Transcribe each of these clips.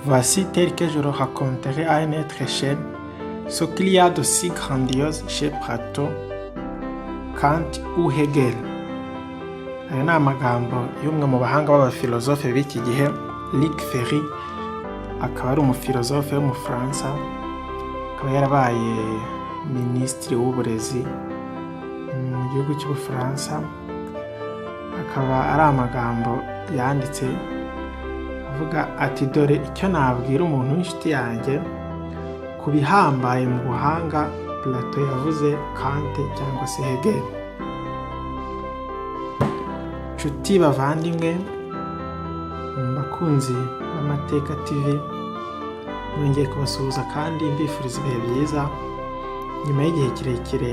Voici tel que je le raconterai à un être cher ce qu'il y a de si grandiose chez Platon, Kant ou Hegel. Ayo ni amagambo y'umwe mu bahanga b'abafilozofe b'iki gihe, Luc Ferry, akaba ari umufilozofe w'Umufaransa, akaba yarabaye minisitiri w'uburezi mu gihugu cy'Ubufaransa. Akaba ari amagambo yanditse avuga ati: "Dore icyo nabwira umuntu w'inshuti yanjye ku bihambaye mu buhanga Plato yavuze, Kant cyangwa se Hegel." Nshuti bavandimwe, bakunzi b'Amateka TV, nongeye kubasuhuza kandi mbifuriza ibihe byiza nyuma y'igihe kirekire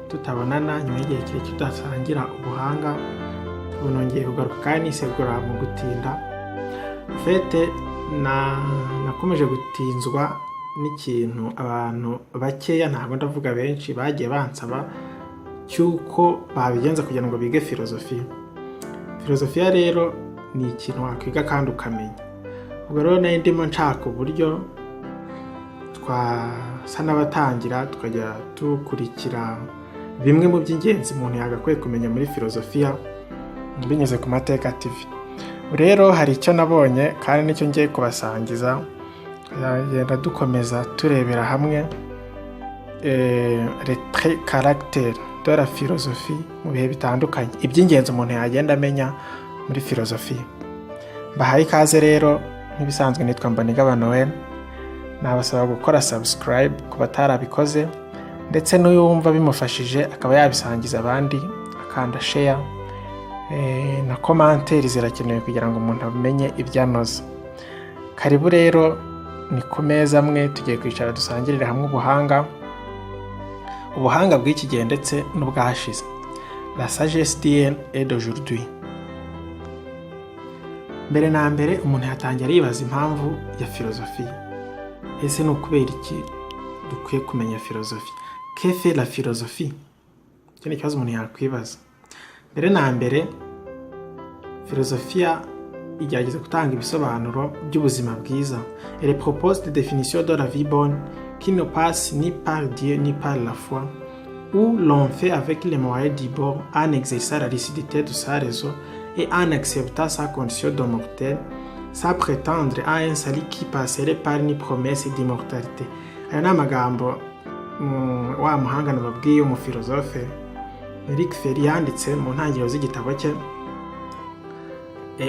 tutabonana, nyuma y'igihe kirekire tudasangira ubuhanga. Ubu nongeye kugaruka kandi nisegura mu gutinda. Fete nakomeje gutinzwa n'ikintu abantu bakeya, ntabwo ndavuga benshi, bagiye bansaba cy'uko babigenza kugira ngo bige filozofiya. Filozofiya rero ni ikintu wakwiga kandi ukamenya. Ubwo rero nari ndimo nshaka uburyo twasa n'abatangira, tukajya dukurikira bimwe mu by'ingenzi umuntu yagakwiye kumenya muri filozofiya binyuze ku Mateka TV. Rero hari icyo nabonye kandi nicyo ngiye kubasangiza, tuzagenda dukomeza turebera hamwe les caractères de la philosophie mu bihe bitandukanye, iby'ingenzi umuntu yagenda amenya muri filozofiya. Mbahaye ikaze rero nk'ibisanzwe, nitwa Mbonigaba Noel. Nabasaba gukora subscribe ku batarabikoze, ndetse n'uwumva bimufashije akaba yabisangiza abandi, akanda share na commentaire zirakenewe kugira ngo umuntu amenye ibyo anoza. Karibu rero, ni ku meza amwe tugiye kwicara dusangirire hamwe ubuhanga, ubuhanga bw'iki gihe ndetse n'ubwahashize, la sagesse d'hier et d'aujourd'hui. Mbere na mbere umuntu yatangira yibaza impamvu ya filozofiya. Ese ni ukubera iki dukwiye kumenya filozofi? Que fait la philosophie? Icyo ni ikibazo umuntu yakwibaza. Mbere na mbere, filozofiya igerageza gutanga ibisobanuro by'ubuzima bwiza. Elle propose des définitions de la vie bonne qui ne passe ni par Dieu ni par la foi, où l'on fait avec les moyens du bord en exerçant la lucidité de sa raison et en acceptant sa condition de mortel, sans prétendre à un salut qui passerait par une promesse d'immortalité. Ayo ni amagambo wa muhanga nababwiye, umufilozofe Luc Ferry, yanditse mu ntangiriro z'igitabo cye,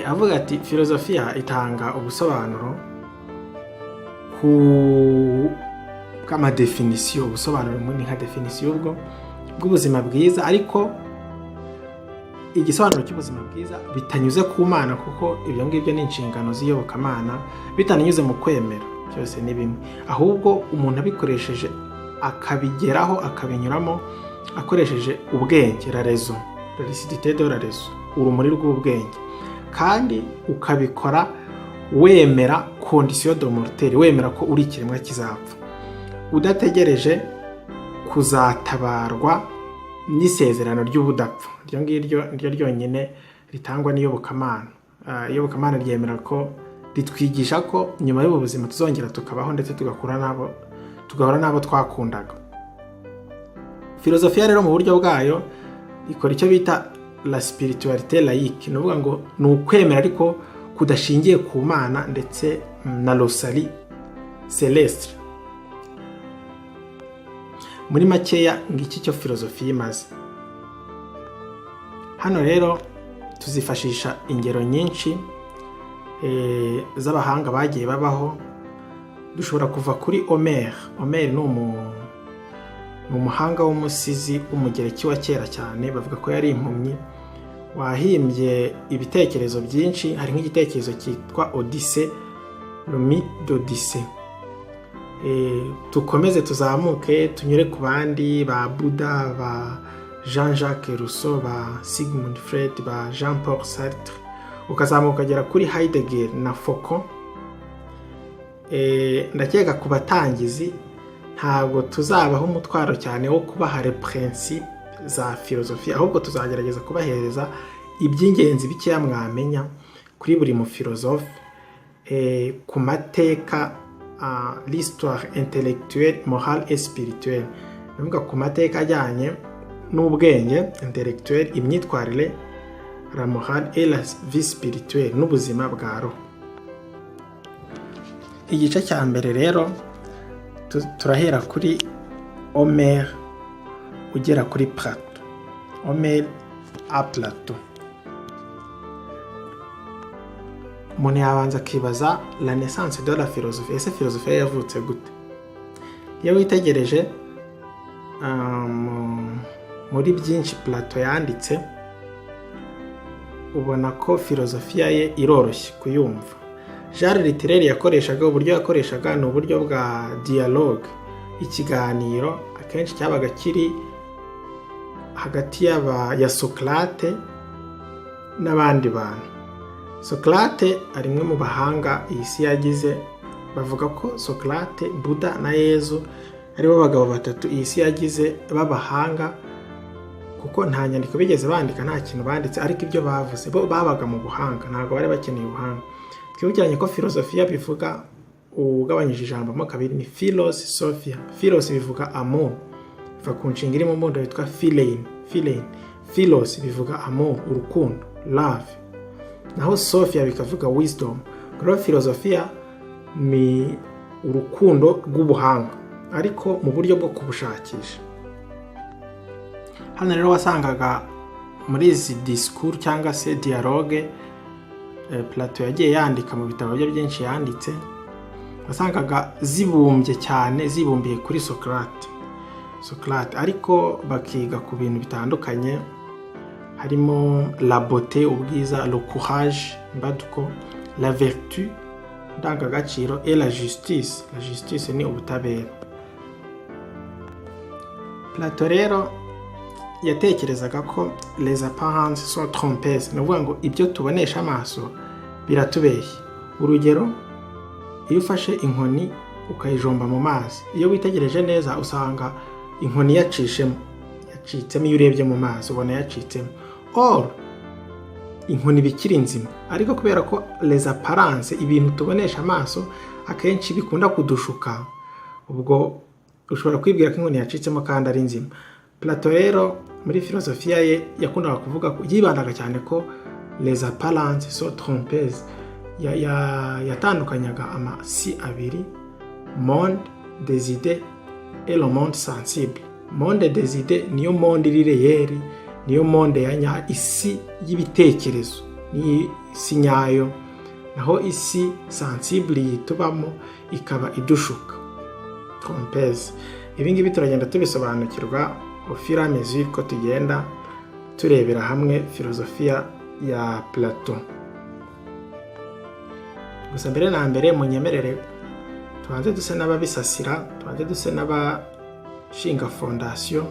avuga ati filozofiya itanga ubusobanuro ku bw'amadéfinitions, ubusobanuro ni nka définition ubwo bw'ubuzima bwiza, ariko igisobanuro cy'ubuzima bwiza bitanyuze ku Mana, kuko ibyo ngibyo ni inshingano z'iyobokamana, bitanyuze mu kwemera, byose ni bimwe, ahubwo umuntu abikoresheje akabigeraho, akabinyuramo akoresheje ubwenge, la raison, la lucidité de la raison, urumuri rw'ubwenge, kandi ukabikora wemera condition de mortel, wemera ko uri ikiremwa kizapfa, udategereje kuzatabarwa n'isezerano ry'ubudapfa. Iryo ngiryo niryo ryonyine ritangwa n'iyobokamana. Iyobokamana ryemera ko, ritwigisha ko nyuma y'ubu buzima tuzongera tukabaho, ndetse tugakura n'abo, tugahora n'abo twakundaga. Filozofiya rero mu buryo bwayo ikora icyo bita la spiritualité laïque, ni ukuvuga ngo ni ukwemera ariko kudashingiye ku Mana ndetse na le salut céleste. Muri makeya, ngiki cyo filozofiya imaze. Hano rero tuzifashisha ingero nyinshi z'abahanga bagiye babaho. Dushobora kuva kuri Homère. Homère ni umuhanga w'umusizi w'Umugereki wa kera cyane, bavuga ko yari impumyi, wahimbye ibitekerezo byinshi. Hari nk'igitekerezo cyitwa Odyssée, le mythe d'Odyssée. Dukomeze tuzamuke tunyure ku bandi ba Buda, ba Jean Jacques Rousseau, ba Sigmund Freud, ba Jean Paul Sartre, ukazamuka ukagera kuri Heidegger na Foucault. Ndakeka ku batangizi ntabwo tuzabaho umutwaro cyane wo kubaha les principes za filozofi, ahubwo tuzagerageza kubahereza iby'ingenzi bikeya mwamenya kuri buri mufilozofe. ku mateka, l'histoire intellectuelle, morale et spirituelle, ndavuga ku mateka ajyanye n'ubwenge intellectuel, imyitwarire la morale et la vie spirituelle, n'ubuzima bwa roho. Igice cya mbere rero turahera kuri Homère ugera kuri Plato, Homère à Plato. Umuntu yabanza akibaza la naissance de la philosophie. Ese philosophie yavutse gute? Iyo witegereje muri byinshi Plato yanditse, ubona ko filozofiya ye iroroshye kuyumva. Genre littéraire yakoreshaga, uburyo yakoreshaga ni uburyo bwa dialogue, ikiganiro akenshi cyabaga kiri hagati ya Socrate n'abandi bantu. Socrate ari umwe mu bahanga iyi si yagize. Bavuga ko Socrate, Buda na Yezu aribo bagabo batatu iyi si yagize b'abahanga, kuko nta nyandiko bigeze bandika, nta kintu banditse, ariko ibyo bavuze, bo babaga mu buhanga, ntabwo bari bakeneye ubuhanga. Twibukiranye ko filozofiya bivuga, ugabanyije ijambo mo kabiri, ni philos sophia. Philos bivuga amour, biva ku nshinga iri mu mbundo yitwa philein, philein. Philos bivuga amour, urukundo, love, naho sophia bikavuga wisdom. Rero filozofiya ni urukundo rw'ubuhanga, ariko mu buryo bwo kubushakisha. Hano rero wasangaga muri izi disikuru cyangwa se dialogue Plato yagiye yandika mu bitabo bye byinshi yanditse, wasangaga zibumbye cyane, zibumbiye kuri Socrate. Socrate, ariko bakiga ku bintu bitandukanye harimo la beauté, ubwiza, le courage, imbaduko, la vertu, indangagaciro, et la justice. La justice ni ubutabera. Plato rero yatekerezaga ko les apparences sont trompeuses, ni ukuvuga ngo ibyo tubonesha amaso biratubeshya. Urugero, iyo ufashe inkoni ukayijomba mu mazi, iyo witegereje neza usanga inkoni yacishemo, yacitsemo. Iyo urebye mu mazi ubona yacitsemo, or inkoni iba ikiri nzima, ariko kubera ko les apparences, ibintu tubonesha amaso, akenshi bikunda kudushuka, ubwo ushobora kwibwira ko inkoni yacitsemo kandi ari nzima. Plato rero muri filozofiya ye yakundaga kuvuga ko, yibandaga cyane ko les apparences sont trompeuses. Yatandukanyaga amasi abiri, monde des idées et le monde sensible. Monde des idées niyo monde iri réel, niyo monde ya nya, isi y'ibitekerezo ni isi nyayo, naho isi sensible iyi tubamo ikaba idushuka, trompeuse. Ibi ngibi turagenda tubisobanukirwa au fur et à mesure ko tugenda turebera hamwe filozofiya ya Plato. Gusa mbere na mbere munyemerere tubanze duse n'ababisasira, tubanze duse n'abashinga fondation,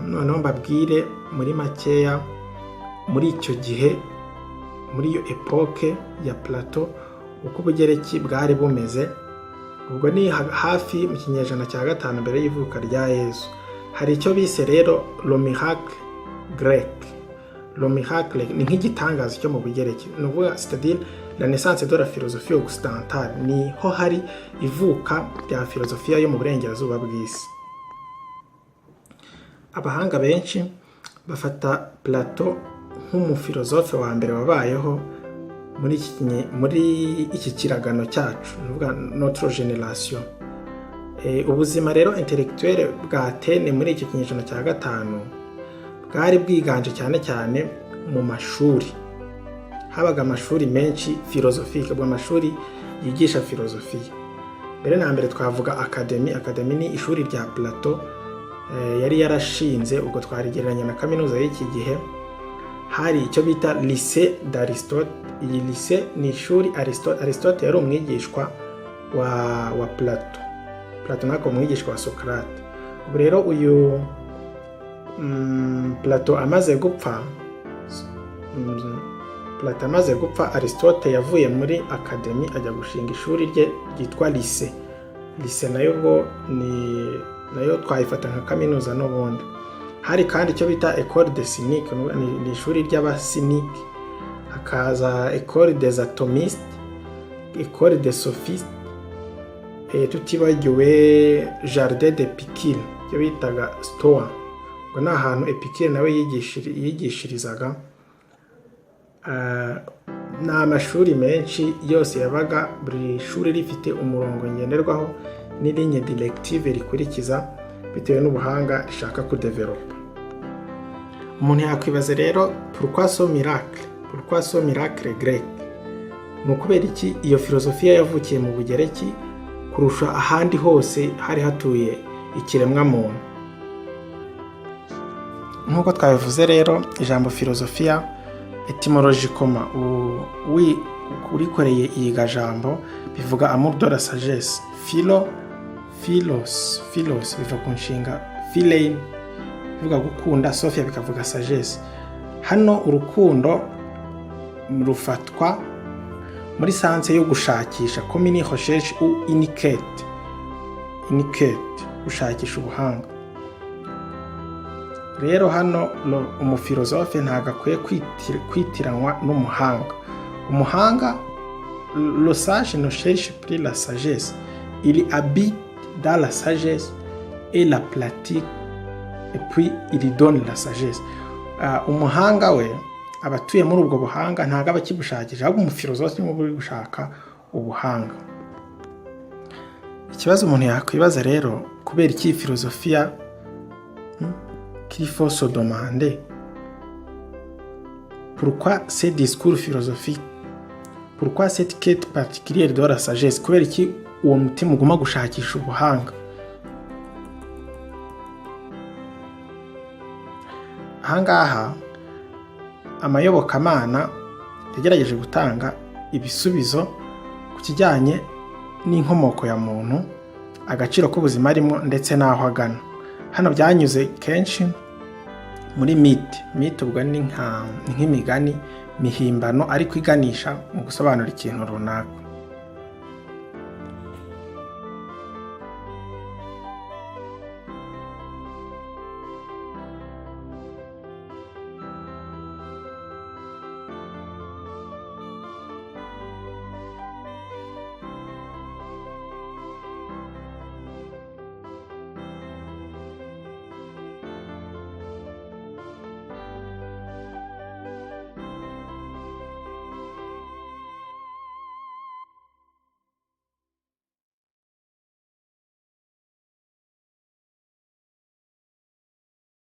noneho mbabwire muri makeya muri icyo gihe, muri iyo époque ya Plato, uko Ubugereki bwari bumeze. Ubwo ni hafi mu kinyejana cya 5 mbere y'ivuka rya Yezu. Hari icyo bise rero le miracle grec. Le miracle ni nk'igitangaza cyo mu Bugereki, ni ukuvuga, c'est-à-dire la naissance de la philosophie occidentale, niho hari ivuka rya filozofiya yo mu burengerazuba bw'isi. Abahanga benshi bafata Plato nk'umufilozofe wa mbere wabayeho muri iki kiragano cyacu, ni ukuvuga notre génération. Ubuzima rero intellectuel bwa Atene muri iki kinyejana cya 5 bwari bwiganje cyane cyane mu mashuri. Habaga amashuri menshi philosophique, ubwo amashuri yigisha filozofiya. Mbere na mbere twavuga académie. Académie ni ishuri rya Plato yari yarashinze, ubwo twarigereranya na kaminuza y'iki gihe. Hari icyo bita lycée d'Aristote. Iyi lycée ni ishuri Aristote, Aristote yari umwigishwa wa Plato, Plato nawe akaba umwigishwa wa Socrate. Ubu rero uyu Plato amaze gupfa, Plato amaze gupfa, Aristote yavuye muri académie ajya gushinga ishuri rye ryitwa lycée. Lycée nayo ubwo ni nayo twayifata nka kaminuza n'ubundi. Hari kandi icyo bita école des cyniques, ni ishuri ry'abasinike. Hakaza école des atomistes. École de Sophistes, tutibagiwe Jardin d'Épicure, ibyo bitaga Stoa, ngo ni ahantu Épicure nawe yigishirizaga. Ni amashuri menshi yose yabaga, buri shuri rifite umurongo ngenderwaho n'i ligne directive rikurikiza bitewe n'ubuhanga rishaka kudevelopa. Umuntu yakwibaza rero: pourquoi ce miracle? Pourquoi ce miracle grec? Ni ukubera iki iyo filozofiya yavukiye mu Bugereki kurusha ahandi hose hari hatuye ikiremwamuntu? Nk'uko twabivuze rero, ijambo filozofiya, étymologiquement, urikoreye iyigajambo, bivuga amour de la sagesse. Philo, philos, philos biva ku nshinga philein, bivuga gukunda, sophia bikavuga sagesse. Hano urukundo rufatwa muri sens yo gushakisha, comme une recherche ou une quête, une quête, gushakisha ubuhanga. Rero hano umufilozofe ntabwo akwiye kwitiranwa n'umuhanga. Umuhanga, le sage ne cherche plus la sagesse, il habite dans la sagesse et la pratique, et puis il donne la sagesse. Umuhanga we aba atuye muri ubwo buhanga, ntabwo aba akibushakisha, ahubwo umufilozofe niwe uri gushaka ubuhanga. Ikibazo umuntu yakwibaza rero, kubera iki filozofiya qu'il faut se demander pourquoi ces discours philosophiques, pourquoi cette quête particulière de la sagesse? Kubera iki uwo mutima uguma gushakisha ubuhanga? Ahangaha amayobokamana yagerageje gutanga ibisubizo ku kijyanye n'inkomoko ya muntu, agaciro k'ubuzima arimo ndetse n'aho agana. Hano byanyuze kenshi muri mythe. Mythe ubwo ni nk'imigani mihimbano, ariko iganisha mu gusobanura ikintu runaka.